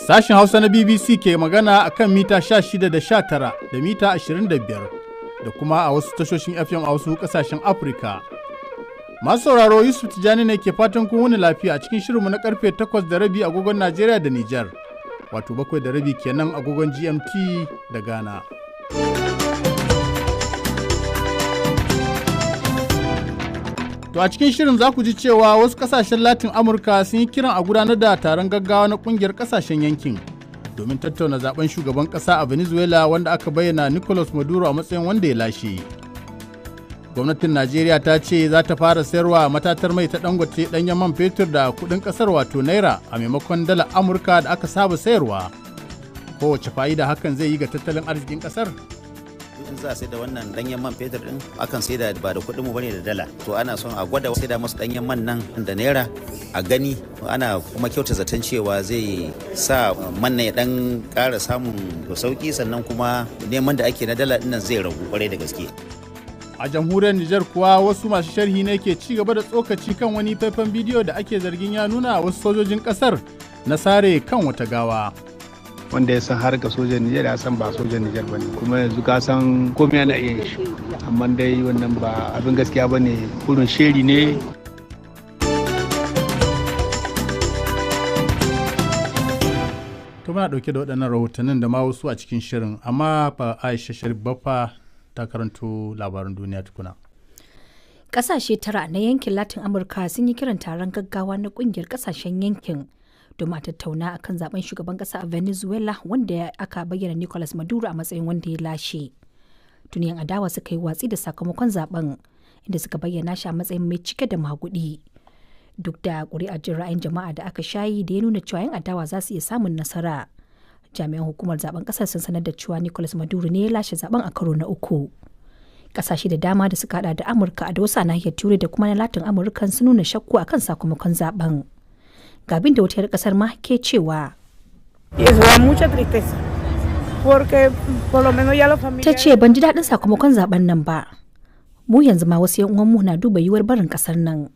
Sashen Hausa na BBC ke magana a kan mita 16 da 19 da mita 25 da kuma a wasu tashoshin FM a wasu kasashen Afirka. Masu sauraro, Yusuf Tijjani ne ke fatan kun wuni lafiya a cikin shirinmu na karfe 8 da rabi agogon Najeriya da Nijar, wato 7 da rabi kenan agogon GMT da Ghana. To, a cikin shirin za ku ji cewa wasu kasashen Latin Amurka sun yi kiran a gudanar da taron gaggawa na kungiyar kasashen yankin domin tattauna zaben shugaban kasa a Venezuela, wanda aka bayyana Nicolas Maduro a matsayin wanda ya lashe. Gwamnatin Najeriya ta ce za ta fara sayarwa matatar mai ta Dangote danyen man fetur da kudin kasar, wato naira, a maimakon dala Amurka da aka saba sayarwa. Kowace fa'ida hakan zai yi ga tattalin arzikin kasar? In za a sai da wannan danyen man fetur din, akan sai da ba da kuɗin mu bane, da dala. To, ana son a gwada sai da musu danyen man nan da naira a gani. Ana kuma kyauta zaton cewa zai sa man nan ya dan ƙara samun sauki, sannan kuma neman da ake na dala dinnan zai ragu kwarai da gaske. A jamhuriyar Nijar kuwa, wasu masu sharhi ne ke ci gaba da tsokaci kan wani faifan bidiyo da ake zargin ya nuna wasu sojojin kasar na sare kan wata gawa. Wanda ya san harka sojan Nijar ya san ba sojan Nijar ba ne, kuma yanzu ka san komai ana iya shi, amma dai wannan ba abin gaskiya ba ne, kurin sheri ne. To, muna ɗauke da waɗannan rahotannin da ma wasu a cikin shirin, amma fa Aisha Sharif Baffa ta karanto labaran duniya tukuna. Ƙasashe tara na yankin Latin Amurka sun yi kiran taron gaggawa na ƙungiyar ƙasashen yankin domin a tattauna akan zaben shugaban kasa a Venezuela, wanda aka bayyana Nicolas Maduro a matsayin wanda ya lashe. Tuniyan adawa suka yi watsi da sakamakon zaben, inda suka bayyana shi a matsayin mai cike da magudi. Duk da ƙuri'ar jin ra'ayin jama'a da aka shayi da ya nuna cewa 'yan adawa za su iya samun nasara, jami'an hukumar zaben kasar sun sanar da cewa Nicolas Maduro ne ya lashe zaben a karo na uku. Kasashe da dama da suka hada da Amurka da wasu a nahiyar Turai da kuma na Latin Amurka sun nuna shakku akan sakamakon zaben. Ga abin da wata 'yar kasar ma ke cewa. Ta ce, "Ban ji daɗin sakamakon zaben nan ba. Mu yanzu ma wasu 'yan uwanmu na duba yiwuwar barin kasar nan."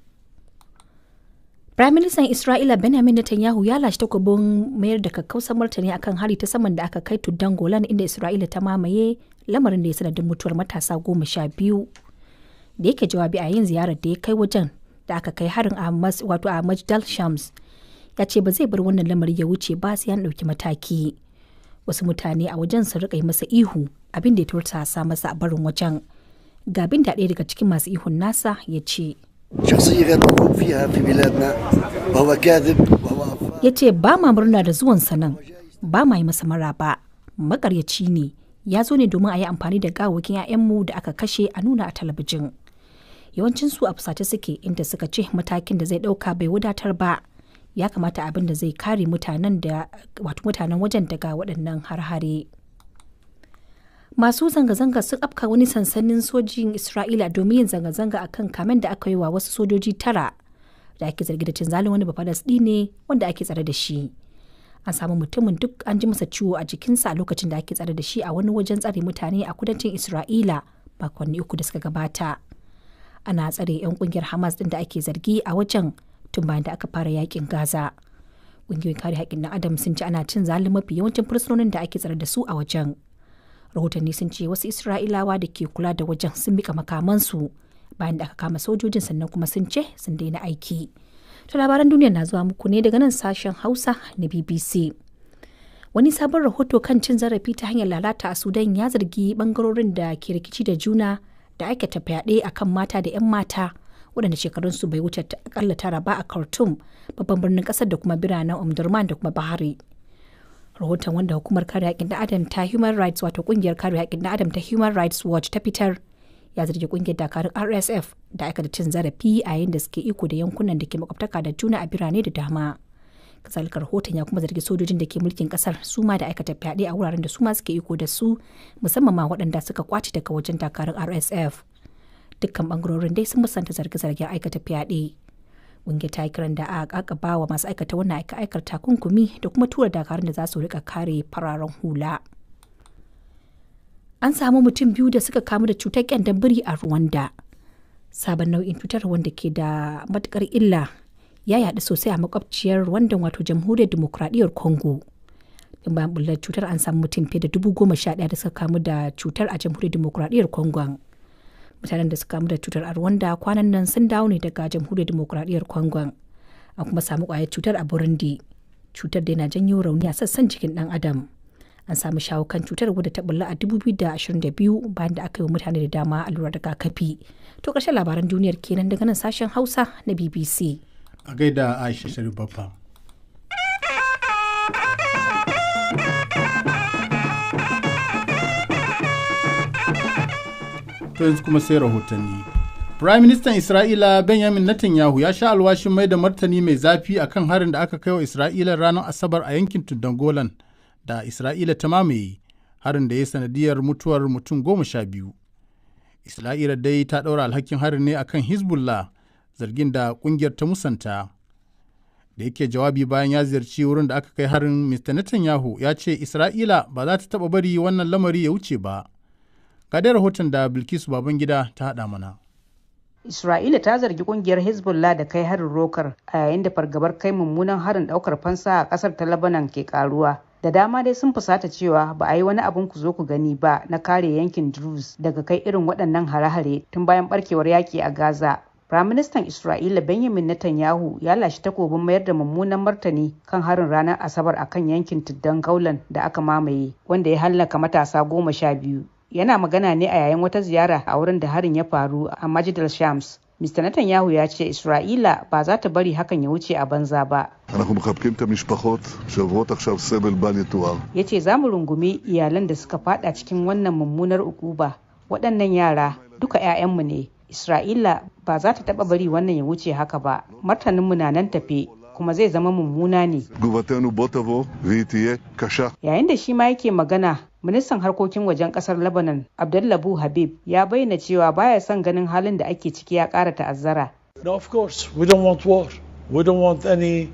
Firaministan Isra'ila Benjamin Netanyahu ya lashe takobin mayar da kakkausar martani akan hari ta saman da aka kai tuddan Golan, inda Isra'ila ta mamaye, lamarin da ya sanadin mutuwar matasa 12. Da yake jawabi a yin ziyarar da ya kai wajen da aka kai harin a wato a Majdal Shams, ya ce ba zai bar wannan lamari ya wuce ba sai an ɗauki mataki. Wasu mutane a wajen sun rika yi masa ihu, abin da ya tursasa masa a barin wajen. Ga abin da ɗaya daga cikin masu ihun nasa ya ce. شخصية غير مرغوب فيها في بلادنا، وهو كاذب وهو أفاق. Ya ce, "Ba ma murna da zuwan sanan, ba ma yi masa maraba, makaryaci ne, ya zo ne domin a yi amfani da gawakin 'ya'yanmu da aka kashe a nuna a talabijin." Yawancin su a fusace suke, inda suka ce matakin da zai dauka bai wadatar ba, ya kamata abin da zai kare mutanen da wato mutanen wajen daga waɗannan har-hare. Masu zanga-zanga sun afka wani sansanin sojin Isra'ila domin yin zanga-zanga akan kamen da aka yi wa wasu sojoji tara da ake zargi da cin zalin wani ne wanda ake tsare da shi. An samu mutumin duk an ji masa ciwo a jikinsa a lokacin da ake tsare da shi a wani wajen tsare mutane a kudancin Isra'ila makonni 3 da suka gabata. Ana tsare 'yan kungiyar Hamas din da ake zargi a wajen tun bayan da aka fara yakin Gaza. Ƙungiyoyin kare haƙƙin ɗan Adam sun ce ana cin zalin mafi yawancin fursunonin da ake tsare da su a wajen. Rahotanni sun ce wasu Isra'ilawa da ke kula da wajen sun mika makamansu bayan da aka kama sojojin, sannan kuma sun ce sun daina aiki. To, labaran duniya na zuwa muku ne daga nan Sashen Hausa na BBC. Wani sabon rahoto kan cin zarafi ta hanyar lalata a Sudan ya zargi bangarorin da ke rikici da juna da aikata fyaɗe a kan mata da 'yan mata waɗanda shekarunsu bai wuce akalla 9 ba a Khartoum, babban birnin ƙasar, da kuma biranen Omdurman da kuma Bahari. Rahoton, wanda hukumar kare haƙƙin ɗan adam ta Human Rights, wato ƙungiyar kare haƙƙin ɗan adam ta Human Rights Watch ta fitar, ya zargi ƙungiyar dakarun RSF da aikata cin zarafi a yayin da suke iko da yankunan da ke makwabtaka da juna a birane da dama. Kazalika, rahoton ya kuma zargi sojojin da ke mulkin kasar su ma da aikata fyaɗe a wuraren da su ma suke iko da su, musamman ma waɗanda suka kwace daga wajen dakarun RSF. Dukkan bangarorin dai sun musanta zarge-zargen aikata fyaɗe. Ƙungiyar ta yi kiran da a kakaba wa masu aikata wannan aika-aikar takunkumi da kuma tura dakarun da za su rika kare fararen hula. An samu mutum biyu da suka kamu da cutar ƙyandon biri a Rwanda. Sabon nau'in cutar, wanda ke da matukar illa, ya yaɗu sosai a makwabciyar Rwanda, wato Jamhuriyar Dimokuraɗiyyar Congo. In bayan bullar cutar an samu mutum fiye da 11,000 da suka kamu da cutar a Jamhuriyar Dimokuraɗiyyar Congo. Mutanen da suka kamu da cutar a Rwanda kwanan nan sun dawo ne daga Jamhuriyar Dimokuraɗiyyar Congo. An kuma samu kwayar cutar a Burundi. Cutar da yana janyo rauni a sassan jikin ɗan adam. An samu shawo kan cutar wadda ta bulla a 2022 bayan da aka yi wa mutane da dama allurar rigakafi. To ƙarshen labaran duniyar kenan daga nan sashen Hausa na BBC. A gaida Aisha Sharif Baffa. To yanzu kuma sai rahotanni. Prime Minister Isra'ila Benjamin Netanyahu ya sha alwashin mai da martani mai zafi akan harin da aka kai wa Isra'ila ranar Asabar a yankin Tuddan Golan da Isra'ila ta mamaye, harin da ya sanadiyar mutuwar mutum 12. Isra'ila dai ta ɗaura alhakin harin ne akan Hezbollah, zargin da ƙungiyar ta musanta. Da yake jawabi bayan ya ziyarci wurin da aka kai harin, Mr. Netanyahu ya ce Isra'ila ba za ta taɓa bari wannan lamari ya wuce ba. Ga dai rahoton da Bilkisu Babangida ta haɗa mana. Isra'ila ta zargi kungiyar Hezbollah da kai harin rokar a yayin da fargabar kai mummunan harin daukar fansa a kasar ta Lebanon ke karuwa. Da dama dai sun fusata cewa ba a yi wani abin ku zo ku gani ba na kare yankin Druze daga kai irin waɗannan hare-hare tun bayan barkewar yaƙi a Gaza. Firaministan Isra'ila Benjamin Netanyahu ya lashe takobin mayar da mummunan martani kan harin ranar Asabar a kan yankin Tuddan Gaulan da aka mamaye, wanda ya hallaka matasa 12. Yana magana ne a yayin wata ziyara a wurin da harin ya faru a Majidal Shams. Mr. Netanyahu ya ce Isra'ila ba za ta bari hakan ya wuce a banza ba. אנחנו מחבקים את המשפחות שעוברות עכשיו סבל בל יתואר. Ya ce za mu rungumi iyalan da suka fada cikin wannan mummunar ukuba. Waɗannan yara duka 'ya'yanmu ne. Isra'ila ba za ta taɓa bari wannan ya wuce haka ba. Martaninmu na nan tafe kuma zai zama mummuna ne. תגובתנו בוא תבוא והיא תהיה קשה. Yayin da shi ma yake magana, ministan harkokin wajen kasar Lebanon, Abdullabu Habib, ya bayyana cewa baya son ganin halin da ake ciki ya ƙara ta'azzara. No, of course, we don't want war. We don't want any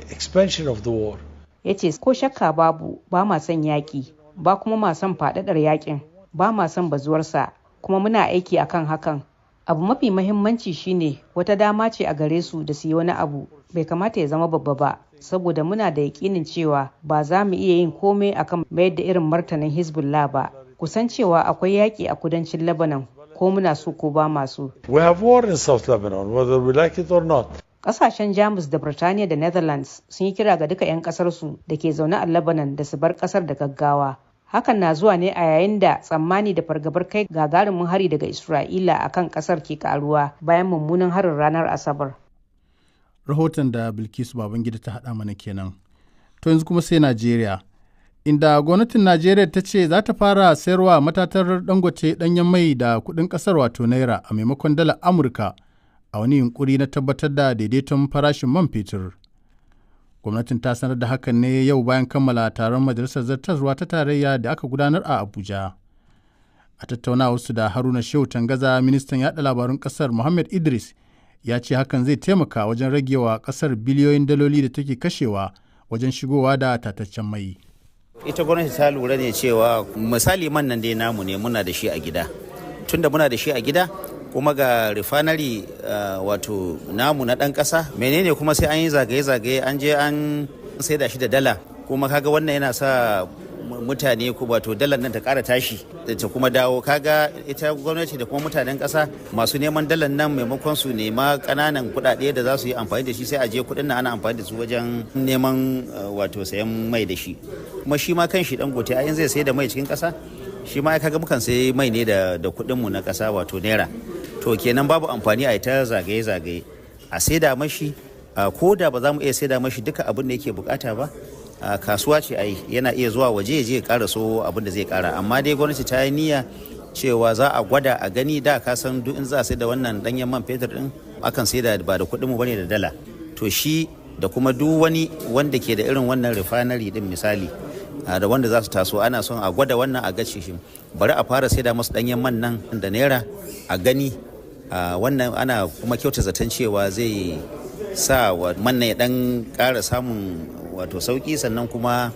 expansion of the war. Ya ce ko shakka babu ba ma son yaƙi, ba kuma ma son faɗaɗar yaƙin, ba ma son bazuwarsa, kuma muna aiki akan hakan. Abu mafi mahimmanci shine wata dama ce a gare su da su yi wani abu bai kamata ya zama babba ba, saboda muna da yakinin cewa ba za mu iya yin komai akan mayar da irin martanin Hezbollah ba. Kusan cewa akwai yaƙi a kudancin Lebanon ko muna so ko ba ma so. We have war in South Lebanon, whether we like it or not. Kasashen Jamus da Birtaniya da Netherlands sun yi kira ga duka 'yan kasarsu da ke zaune a Lebanon da su bar kasar da gaggawa. Hakan na zuwa ne a yayin da tsammani da fargabar kai gagarumin hari daga Isra'ila a kan kasar ke karuwa bayan mummunan harin ranar Asabar. Rahoton da Bilkisu Babangida ta haɗa mana kenan. To yanzu kuma sai Najeriya. Inda gwamnatin Najeriya ta ce za ta fara sayarwa matatar Dangote ɗanyen mai da kuɗin ƙasar wato Naira a maimakon dala Amurka a wani yunkuri na tabbatar da daidaiton farashin man fetur. Gwamnatin ta sanar da hakan ne yau bayan kammala taron majalisar zartaswa ta tarayya da aka gudanar a Abuja. A tattaunawarsu da Haruna Shehu Tangaza, ministan yaɗa labarun ƙasar Muhammad Idris ya ce hakan zai taimaka wajen ragewa ƙasar biliyoyin daloli da take kashewa wajen shigowa da tataccen mai. Ita gwamnati ta lura ne cewa misali man nan dai namu ne, muna da shi a gida. Tunda muna da shi a gida kuma ga refinery wato namu na ɗan ƙasa, menene kuma sai an yi zagaye-zagaye an je an saida shi da dala? Kuma kaga wannan yana sa mutane ko wato dalar nan ta ƙara tashi ta kuma dawo. Kaga ita gwamnati da kuma mutanen ƙasa masu neman dalar nan, maimakon su nema ƙananan kuɗaɗe da za su yi amfani da shi, sai a je kuɗin nan ana amfani da su wajen neman wato sayan mai da shi. Kuma shi ma kan shi Dangote ayin zai sayar da mai cikin ƙasa, shi ma kaga mukan sayi mai ne da kuɗin mu na ƙasa wato naira. To kenan babu amfani a ta zagaye-zagaye a saida mashi, ko da ba za mu iya saida mashi duka abin da yake bukata ba. Kasuwa ce ai, yana iya zuwa waje je ya ƙara so abin da zai ƙara. Amma dai gwamnati ta yi niyya cewa za a gwada a gani. Da ka san duk in za a sai da wannan danyen man fetur din, akan sai da ba da kuɗin mu bane, da dala. To shi da kuma duk wani wanda ke da irin wannan refinery din misali da wanda za su taso, ana son a gwada wannan a gace shi. Bari a fara saida masu danyen man nan da naira a gani. Wannan ana kuma kyauta zaton cewa zai sa man nan ya dan ƙara samun wato sauki, sannan kuma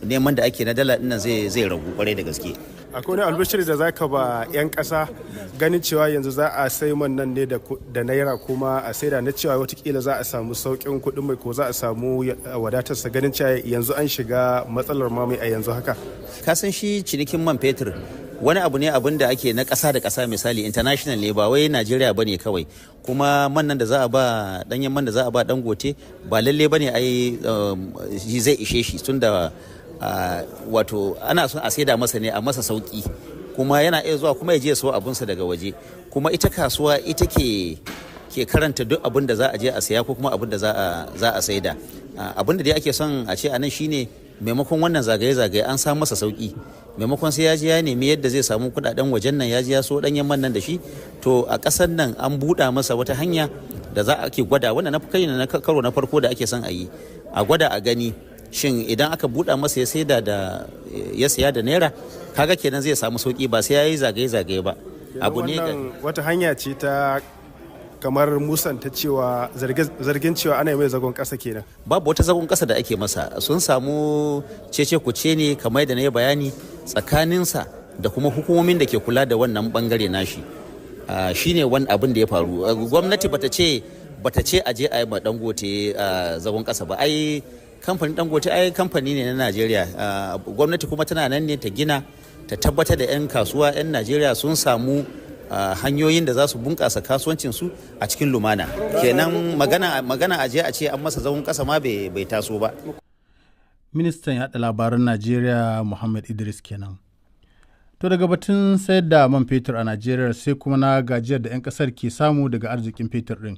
neman da ake na dala dinnan zai ragu kwarai da gaske. Akwai wani albishir da zaka ba 'yan ƙasa ganin cewa yanzu za a sai man nan ne da naira kuma a saida, na cewa watakila za a samu sauƙin kuɗin mai ko za a samu wadatarsa, ganin cewa yanzu an shiga matsalar mamai a yanzu haka? Ka san shi cinikin man fetur wani abu ne abin da ake na ƙasa da ƙasa, misali international ne, ba wai Najeriya ba ne kawai. Kuma man nan da za a ba, danyen man da za a ba Dangote, ba lalle ba ne ai shi zai ishe shi, tunda wato ana son a saida masa ne a masa sauki, kuma yana iya zuwa kuma ya je so abunsa daga waje. Kuma ita kasuwa ita ke karanta duk abin da za a je a saya ko kuma abin da za a saida. Abin da dai ake son a ce a nan shine, maimakon wannan zagaye-zagaye an samu masa sauki, maimakon sai ya je ya nemi yadda zai samu kudaden wajen nan ya je ya so danyen man nan da shi, to a ƙasar nan an buɗa masa wata hanya da za a ke gwada wannan na kai na karo na farko da ake son a yi, a gwada a gani shin idan aka buɗa masa ya saida da ya saya da naira, kaga kenan zai samu sauki, ba sai ya yi zagaye-zagaye ba. Abu ne wata hanya ce ta kamar musanta cewa zargin cewa ana mai zagon ƙasa kenan? Babu wata zagon ƙasa da ake masa. Sun samu cece kuce ne kamar da na yi bayani tsakaninsa da kuma hukumomin da ke kula da wannan bangare nashi. Shine wani abin da ya faru. Gwamnati bata ce a je a yi ma Dangote zagon ƙasa ba. Ai kamfanin Dangote ai kamfani ne na Najeriya. Gwamnati kuma tana nan ne ta gina, ta tabbatar da 'yan kasuwa 'yan Najeriya sun samu hanyoyin da za su bunƙasa kasuwancinsu a cikin lumana. Kenan magana a je a ce an masa zagon ƙasa ma bai taso ba. Ministan yaɗa labaran Najeriya Muhammad Idris kenan. To, daga batun sayar da man fetur a Najeriya sai kuma na gajiyar da 'yan kasar ke samu daga arzikin fetur ɗin,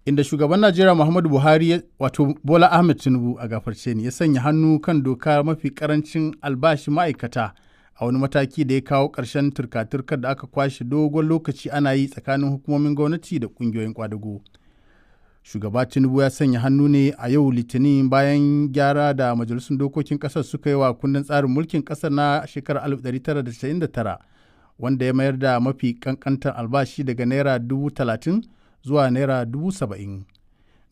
inda shugaban Najeriya Muhammadu Buhari, wato Bola Ahmed Tinubu, a gafarce ni, ya sanya hannu kan doka mafi karancin albashin ma'aikata a wani mataki da ya kawo ƙarshen turka-turkar da aka kwashe dogon lokaci ana yi tsakanin hukumomin gwamnati da ƙungiyoyin kwadago. Shugaba Tinubu ya sanya hannu ne a yau Litinin bayan gyara da majalisun dokokin ƙasar suka yi wa kundin tsarin mulkin ƙasar na shekarar 1999, wanda ya mayar da mafi ƙanƙantar albashi daga naira 30,000 zuwa naira 70,000.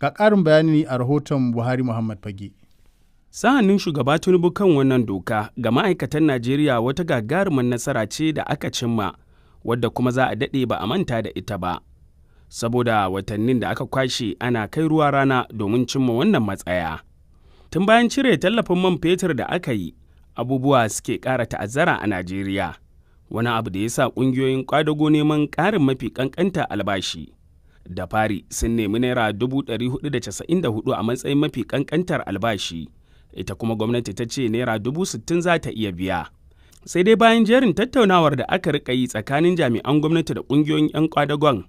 Ga ƙarin bayani a rahoton Buhari Muhammad Fage. Sa hannun shugaba Tinubu kan wannan doka ga ma'aikatan Najeriya wata gagarumar nasara ce da aka cimma, wadda kuma za a daɗe ba a manta da ita ba, saboda watannin da aka kwashe ana kai ruwa rana domin cimma wannan matsaya. Tun bayan cire tallafin man fetur da aka yi, abubuwa suke ƙara ta'azzara a Najeriya. Wani abu da ya sa ƙungiyoyin ƙwadago neman ƙarin mafi ƙanƙanta albashi. Da fari sun nemi naira 494 a matsayin mafi ƙanƙantar albashi. Ita kuma gwamnati ta ce naira 60,000 za ta iya biya. Sai dai bayan jerin tattaunawar da aka rika yi tsakanin jami'an gwamnati da ƙungiyoyin 'yan kwadagon,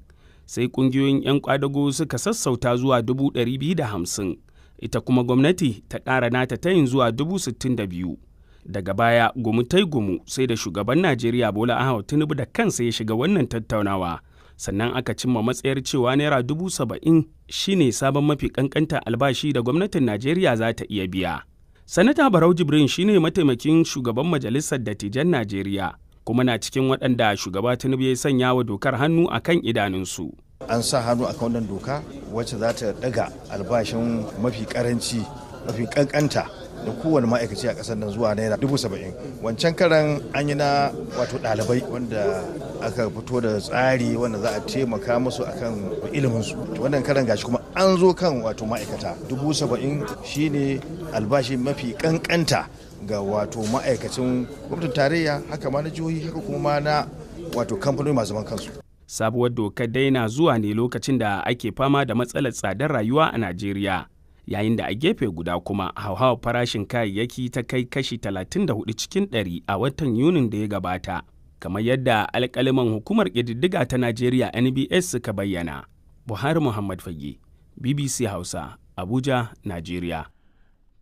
sai ƙungiyoyin 'yan kwadago suka sassauta zuwa 250,000, ita kuma gwamnati ta ƙara nata tayin zuwa 62,000. Daga baya gumu tai gumu, sai da shugaban Najeriya Bola Ahmed Tinubu da kansa ya shiga wannan tattaunawa, sannan aka cimma matsayar cewa naira 70,000 shine sabon mafi ƙanƙanta albashi da gwamnatin Najeriya za ta iya biya. Sanata Barau Jibrin shine mataimakin shugaban Majalisar Dattijan Najeriya, kuma na cikin waɗanda shugaba Tinubu ya sanya wa dokar hannu a kan idanunsu. An sa hannu akan wannan doka wacce za ta daga albashin mafi karanci, mafi kankanta da kowane ma'aikaci a ƙasar nan zuwa naira 70,000. Wancan karan an yi na wato ɗalibai, wanda aka fito da tsari wanda za a taimaka musu akan iliminsu. Wannan karan gashi kuma an zo kan wato ma'aikata. 70,000 shine albashi mafi kankanta ga wato ma'aikacin gwamnatin tarayya, haka ma na jihohi, haka kuma na wato kamfanoni masu zaman kansu. Sabuwar dokar daina zuwa ne lokacin da ake fama da matsalar tsadar rayuwa a Najeriya, yayin da a gefe guda kuma hauhawar farashin kayayyaki ta kai kashi 34 cikin 100 a watan Yunin da ya gabata, kamar yadda alkaliman hukumar ƙididdiga ta Najeriya NBS suka bayyana. Buhari Muhammad Fage, BBC Hausa, Abuja, Najeriya.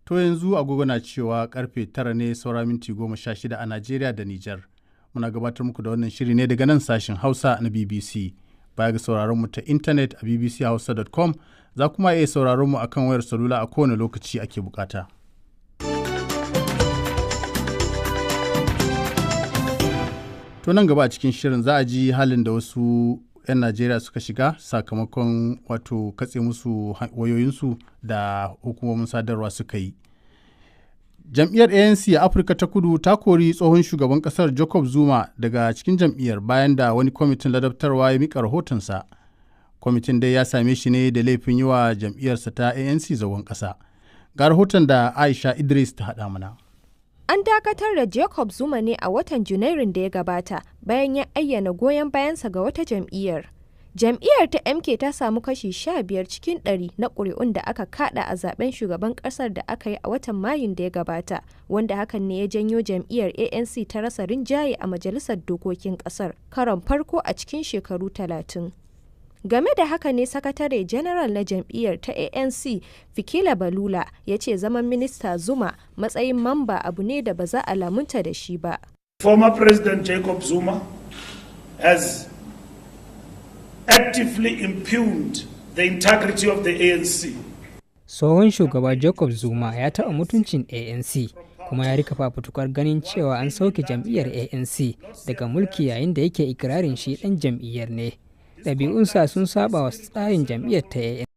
To, yanzu agogo na cewa karfe 9 ne saura minti 16 a Najeriya da Nijar. Muna gabatar muku da wannan shiri ne daga nan sashen Hausa na BBC. Baya ga sauraron mu ta intanet a bbchausa.com, za kuma iya sauraron mu akan wayar salula a kowane lokaci ake bukata. To, nan gaba a cikin shirin za a ji halin da wasu 'yan Najeriya suka shiga sakamakon wato katse musu wayoyinsu da hukumomin sadarwa suka yi. Jam'iyyar ANC a Afirka ta Kudu ta kori tsohon shugaban kasar Jacob Zuma daga cikin jam'iyyar bayan da wani kwamitin ladabtarwa ya mika rahotonsa. Kwamitin dai ya same shi ne da laifin yi wa jam'iyyarsa ta ANC zagon ƙasa. Ga rahoton da Aisha Idris ta haɗa mana. An dakatar da Jacob Zuma ne a watan Junairun da ya gabata bayan ya ayyana goyon bayansa ga wata jam'iyyar. Jam'iyyar ta MK ta samu kashi 15 cikin 100 na ƙuri'un da aka kada a zaben shugaban ƙasar da aka yi a watan Mayun da ya gabata, wanda hakan ne ya janyo jam'iyyar ANC ta rasa rinjaye a majalisar dokokin ƙasar karon farko a cikin shekaru 30. Game da haka ne sakatare general na jam'iyyar ta ANC, Fikila Balula, ya ce zaman minista Zuma matsayin mamba abu ne da ba za a lamunta da shi ba. Former President Jacob Zuma has actively impugned the integrity of the ANC. Tsohon shugaba Jacob Zuma ya taɓa mutuncin ANC kuma ya rika fafutukar ganin cewa an sauke jam'iyyar ANC daga mulki yayin da yake ikirarin shi ɗan jam'iyyar ne. Ɗabi'unsa sun saba wa tsarin jam'iyyar ta ANC.